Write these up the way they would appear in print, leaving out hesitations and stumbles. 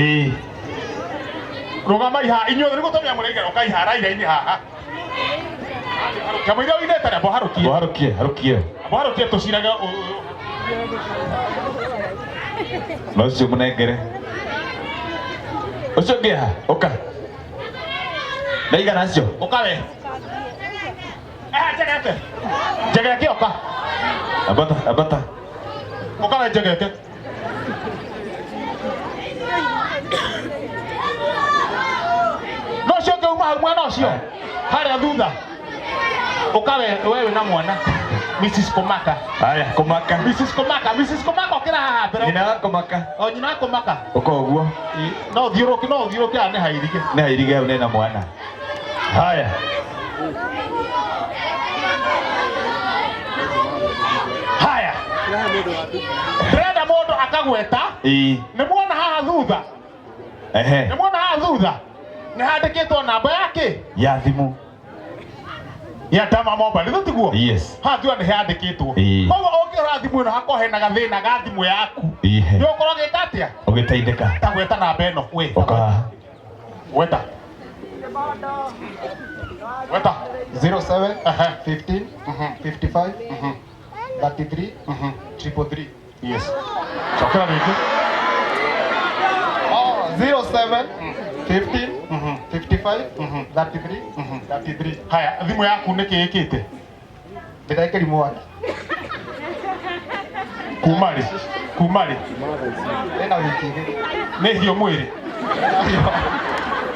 Ĩĩ. Rũgamai haha inyuothe nĩguo tũmenya mũraigana ũkai haha raira-inĩ haha. Kamũira ũinĩte na mboharũkie. Harũkie, harũkie. Mboharũkie tũcirage Na ũcio mũnengere. Ũcio ũngĩ haha, ũka. Na igana acio. Ũka we. Eh, njegeke. Njegeke ũka. Ambata, ambata. Ũka we njegeke. No ũcio ũngĩ uma hau mwana ũcio. Harĩa thutha. Ũka we we wĩna mwana. Mrs. Komaka. Haya, kũmaka. Mrs. Komaka, Mrs. Komaka ũkĩra haha mbere. Nyina wa kũmaka. O nyina wa Komaka. Ũka ũguo. No ũthiũrũke, no ũthiũrũke haha nĩ hairige. Nĩ hairige hau nĩ na mwana. Haya. Haya. Ndĩrenda mũndũ akagweta. Ĩĩ. Nĩ muona haha thutha. Ehe. Nĩ muona haha thutha. Nĩ handĩkĩtwo namba ya kĩ? Ya thimũ. Ya Dama Mobile. Nĩ tiguo? Yes. Haha thutha nĩ handĩkĩtwo. Ĩĩ. Koguo ũngĩhũra thimũ ĩno hakorwo hena gathĩna ga thimũ yaku. Ĩĩ. Nĩ ũkorwo ũgĩka atĩa? Ũgĩteithĩka. Ta gweta namba ĩno. We. Ũka haha. Gweta. Gweta. 07 Ehe. 15 55 33 333. Yes. Cokera rĩngĩ. Oh, 07 15 55 33 33. Haya, thimũ yaku nĩ kĩ ĩkĩte? Ndĩrekĩri mwaki. Kuma rĩ? Kuma rĩ? Ĩna wiki igĩrĩ. Nĩ hiũ mwĩrĩ.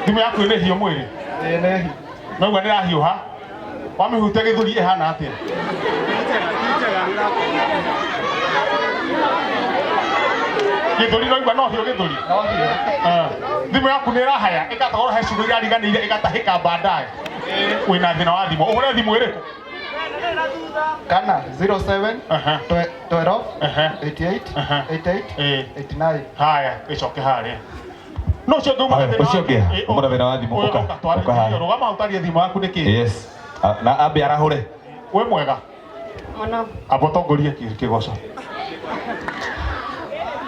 Thimũ yaku nĩ hiũ mwĩrĩ. Ĩĩ nĩ hiũ. Naigua nĩ ĩrahiũha. Wamĩhutia gĩthũri ĩhana atĩa? Gĩthũri naigua no hiũ gĩthũri. No hiũ. Ah. Thimũ yaku nĩ ĩrahaya ĩgatagwo he ciugo irariganĩire ĩgatahĩka baadaye. Wĩna thĩna wa thimũ. Ũhũre thimũ ĩrĩkũ? Kana 07 Aha. 12 Aha. 88 Aha. 88 Ĩĩ. 89. Haya, ĩcoke harĩa. No ũcio ũngĩ uma Haya, na thĩna ũcio wa- ũngĩ, Ĩ, uma na thĩna wa thimũ, ũyũ ũka, ũka, twarĩrie, ũka haha. Rũgama hau ũtarie thimũ yaku nĩ kĩ? Yes. Na ambe arahũre. Wĩ mwega. Mũno. Amba ũtongorie kĩgoco.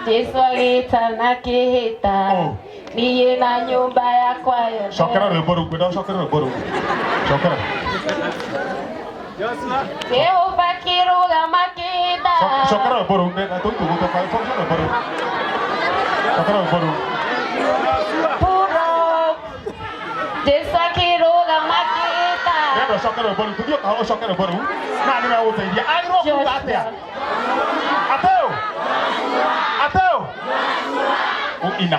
Jesu agĩtana kĩhĩta Oh. niĩ na nyũmba yakwa yothe. Cokera rwĩmbo rũu, ngwenda ũcokere rwĩmbo rũu. Cokera. Jehova kĩrũgama kĩhĩta. Cokera rwĩmbo rũu, ndenda tũitũgũte cokera rwĩmbo rũu. Cokera rwĩmbo rũu. Puro. Jesu akĩrũgama kĩhĩta. Ndenda ũcoke rwĩmbo rũu, tũthiĩ ũkahoe ũcoke rwĩmbo rũu. Na nĩ megũgũteithia. Agĩrĩirwo kuuga atĩa? Ateo! Ateo! Ina.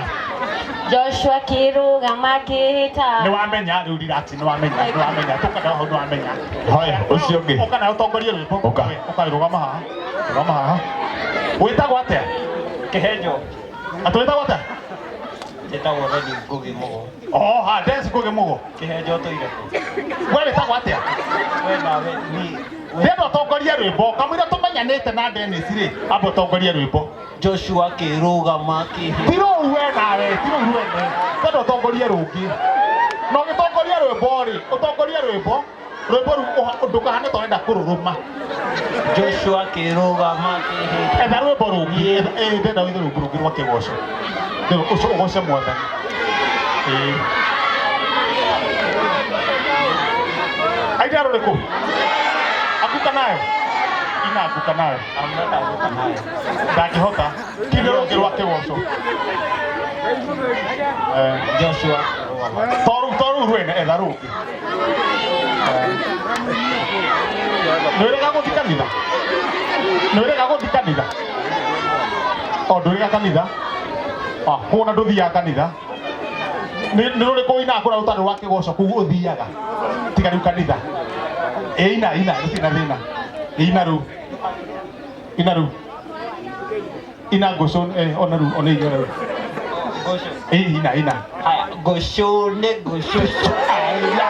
Joshua kĩrũgama kĩhĩta. Nĩ wamenya rĩu relax, nĩ wamenya, nĩ wamenya. Tũkenda hau nĩ wamenya. Haya, ũcio ũngĩ. Ũka nawe ũtongorie rwĩmbo. Ũka. Ũka rũgama haha. Rũgama haha. Wĩtagwo atĩa? Kĩhenjo. Atĩ wĩtagwo atĩa? Njĩtagwo Dennis Ngugi Mũgo. Oh, ha, Dennis Ngugi Mũgo. Kĩhenjo ũtũire kũ? We wĩtagwo atĩa? We nawe ni Ndĩrenda ũtongorie rwĩmbo. Kamũira tũmenyanĩte na Dennis rĩ, amba ũtongorie rwĩmbo. Joshua kĩrũgama kĩhĩta. Ti rũu we nawe, ti rũu rwene. Ndĩrenda ũtongorie rũngĩ. Na ũgĩtongoria rwĩmbo rĩ, ũtongorie rwĩmbo, rwĩmbo rũu ndũkahane ta ũrenda kũrũrũma. Joshua kĩrũgama kĩhĩta. Etha rwĩmbo rũngĩ, ĩĩ ndĩrenda wĩthe rwĩmbo rũngĩ rwa kĩgoco. Rĩu ũcio ũgoce Mwathani. Ĩĩ. Aida rũrĩkũ? Anguka nayo. Ina anguka nayo. Anguka nayo. Ndangĩhota. Kire rũngĩ rwa kĩgoco. Joshua. To rũu rwene etha rũngĩ. Nĩ ũrega gũthiĩ kanitha? Nĩ ũrega gũthiĩ kanitha? O ndũrĩga kanitha? Ah, kuona ndũthiaga kanitha. Nĩ rũrĩkũ ũinaga kũrĩa rũtarĩ rwa kĩgoco kũu ũthiaga? Tiga rĩu kanitha. Ĩ ina ina gũtirĩ na thĩna. Ina rĩu. Ina rĩu. Ina ngũcũ ona rĩu ona iria rĩu. Ĩ ina ina. Haya, ngũcũ nĩ ngũcũcũ. Aya.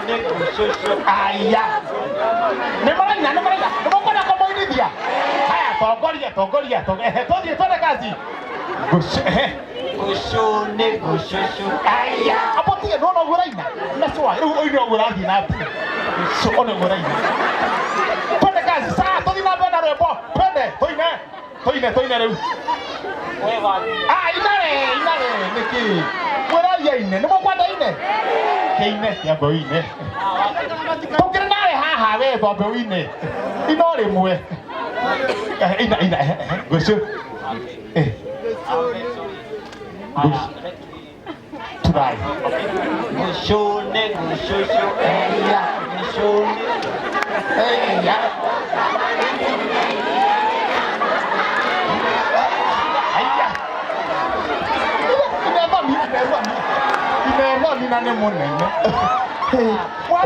Nĩ ngũcũcũ. Aya. Nĩ maraina nĩ maraina. Nĩ mũkwenda kũmũinithia? Haya, tongoria tongoria tongoria. Ehe, tũthiĩ twende kazi. Ngũcũ ehe. Ngũcũ nĩ ngũcũcũ. Aya. Apo tige nona ũguo ũraina. Na cwa rĩu ũine ũguo ũrathiĩ na mbere. Cũ one ũguo ũraina. Twende kazi. Saa tũthiĩ na mbere na rwĩmbo. Twende tũine. Tũine tũine rĩu. Ah, inare, inare, nĩkĩ? Mwĩraria ine, nĩ mũkwenda ine? Kĩine, kĩambe ũine. Tũkĩrĩ nawe haha we twambe ũine. Ino rĩmwe. Ina, ina, ngũcũ. Ngũcũ. Try. Gushune gushushu eya gushune. Eya. Aya. Inethoni, inethoni. Inethoni na nĩ mũnene.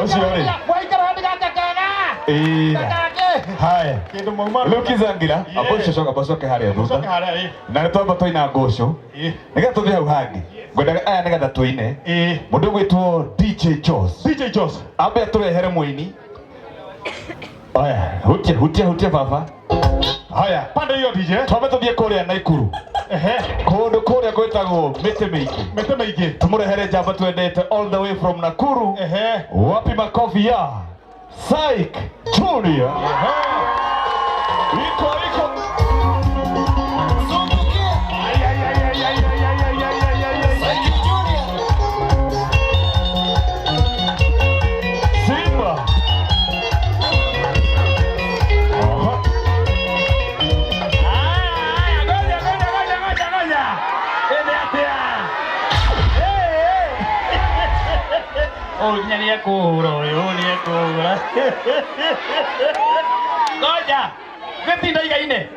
Ũcio rĩ. Waikara ndigake kega. Ĩĩ. Gakake. Haya. Kĩndũ mauma. Rĩu Kizangira, Yeah. amba ũcio coka coke harĩa Coke thutha. harĩa ĩ. Na nĩ twamba twaina ngũcũ. Ĩ. Nĩgetha tũthiĩ hau hangĩ. Ngwendaga aya nĩgetha tũine. Ĩ. Mũndũ ũgwĩtwo DJ Jos. DJ Jos. Ambe atũrehere mũini. Aya, hutia hutia hutia baba. Haya, Pande hiyo DJ. twambe tũthiĩ kũrĩa Naikuru. Ehe. Kũndũ kũrĩa gwĩtagwo mĩtĩ mĩingĩ. Mĩtĩ mĩingĩ. Tũmũrehere njamba twendete all the way from Nakuru. Ehe. Wapi makofi ya Syke Junior. Ehe. Iko iko. Ay, ay, ay, ay, ay, ay, ay, ay, ay, ay, ay, ay. Simba. Aha. Aya, ngoja, ngoja, ngoja, ngoja, ngoja. Ĩndĩ atĩa? Eh, eh. Ũyũ nginya nĩekũhũra ũyũ, nĩekũhũra. Ngoja. Nĩ ndaigaine.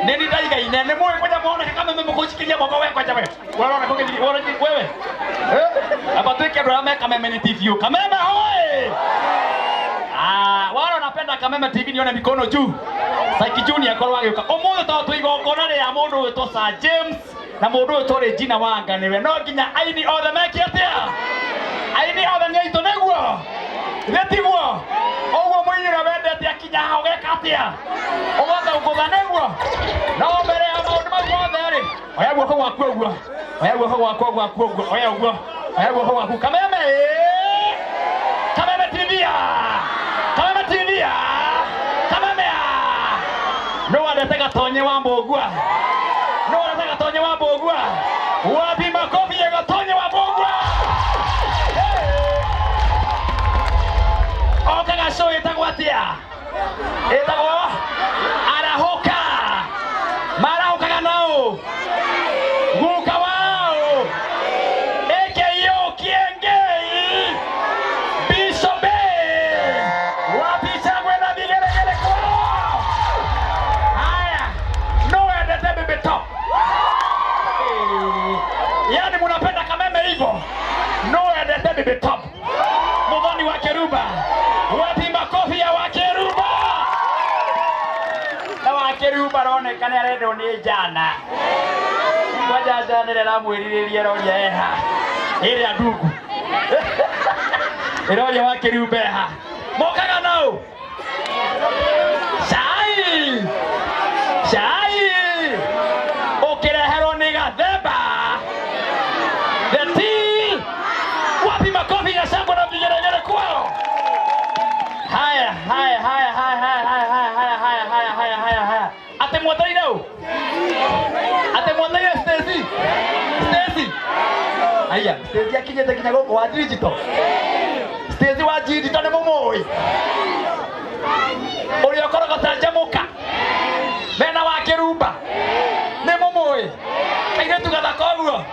Nĩ ni ndaigaine. Nĩ mũĩ kwanja mwanake kameme mũkũcikiria moko we kwanja we. Warona kũgĩthiri, warona wewe. Eh? Aba tuike andũ arĩa me Kameme ni TV. Kameme hoi! Ah, wale wanapenda Kameme TV nione mikono juu. Syke Junior akorwo agĩũka. Ũmũthĩ to twĩ igongona rĩa mũndũ ũgwĩtwo Sir James na mũndũ ũyũ Regina Wanga nĩwe. No nginya aini othe meke atĩa? Aini othe nĩ aitũ nĩguo? Nĩ tiguo? Ũguo mũini ũrĩa wendete akinya haha ũgeka atĩa? Ũgathaũkũtha nĩguo? No mbere ya maũndũ mau mothe rĩ, oya guoko gwaku ũguo. Oya guoko gwaku gwaku ũguo. Oya ũguo. Oya guoko gwaku. Kameme! Kameme TV ya! Kameme TV ya! Kameme ya! No wendete Gatonye wa Mbũgua. No wendete Gatonye wa Mbũgua. Wapi makofi ya Gatonye wa Mbũgua? Okaga show ĩtagwo atĩa? Ĩtagwo Arahũka. Marahũkaga nao. Guka wao. AKO Kiengei. Bishop Wapi shangwe na vigelegele kwao? Haya, no wendete Baby Top. Yaani munapenda Kameme hivyo? No wendete Baby Top. Muthoni wa Keruba. Wapi makofi ya Wakeruba? Na Wakeruba aroneka nĩ arendwo nĩ njana. Kwanja njana ĩrĩa ĩramwĩrirĩria ĩroria eha. Ĩrĩa ndungu. Ĩroria Wakeruba eha. Mokaga nau. Cai. Cai. Ũkĩreherwo nĩ Gathemba. The tea. Wapi makofi ya shangwe na vigelegele kwao? Haya, haya, haya, haya, haya, haya, haya, haya, haya, haya, haya, haya. Ate mwetereire ũ? Ate mwetereire Stacy? Stacy? Aya, Stacy akinyĩte nginya gũkũ wa digital. Stacy wa digital nĩ mũmũĩ? Ũrĩa ũkoragwo canjamũka. Mena wa Kĩrumba. Nĩ mũmũĩ? Kairĩtu gathaka ũguo.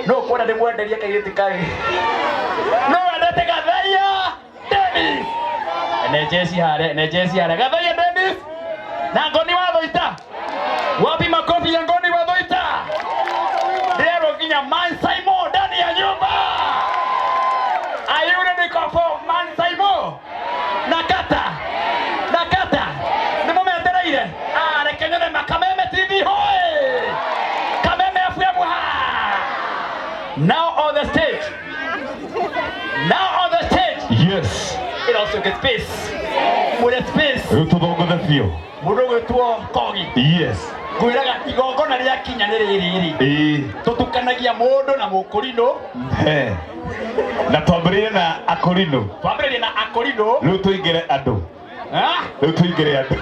No kwenda ndĩmwenderie kairĩtu kangĩ. No wendete Gathaiya Dennis. Nejesi hare, nejesi hare. Gathaiya Dennis. Na Ngoni wa Thoita. Wapi makofi ya Ngoni wa Thoita? Ndĩrerwo nginya Man Simon ndani ya nyumba. Are you ready for Man Simon? Nakata. Nakata. Nĩ mũmetereire? Ah, reke nyone Makameme TV hoi. Kameme FM ha. Now on the stage. Now on the stage. Yes. It also gets space. With space. Rĩu tũthongothe biũ. Mũndũ ũgwĩtwo Kogi. Yes. Ngwĩraga igongona rĩa kinya nĩ rĩrĩ rĩ. Ĩĩ. Tũtukanagia mũndũ na mũkũrinũ. He. Na twambĩrĩrie na akũrinũ. Twambĩrĩrie na akũrinũ. Rĩu tũingĩre andũ. Ah, Rĩu tũingĩre andũ.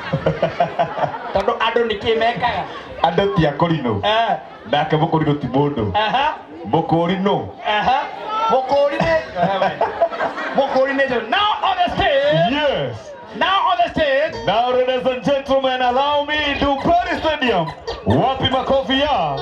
Tondũ andũ nĩkĩ mekaga? Andũ ti akũrinũ. Eh, Nake mũkũrinũ ti mũndũ. Aha, Mũkũrinũ. Aha. Mũkũri nĩ mũkũri nĩ. Now on the stage. Yes. Now on the stage. Now, ladies and gentlemen, allow me to Prairie Stadium. Wapi makofi ya?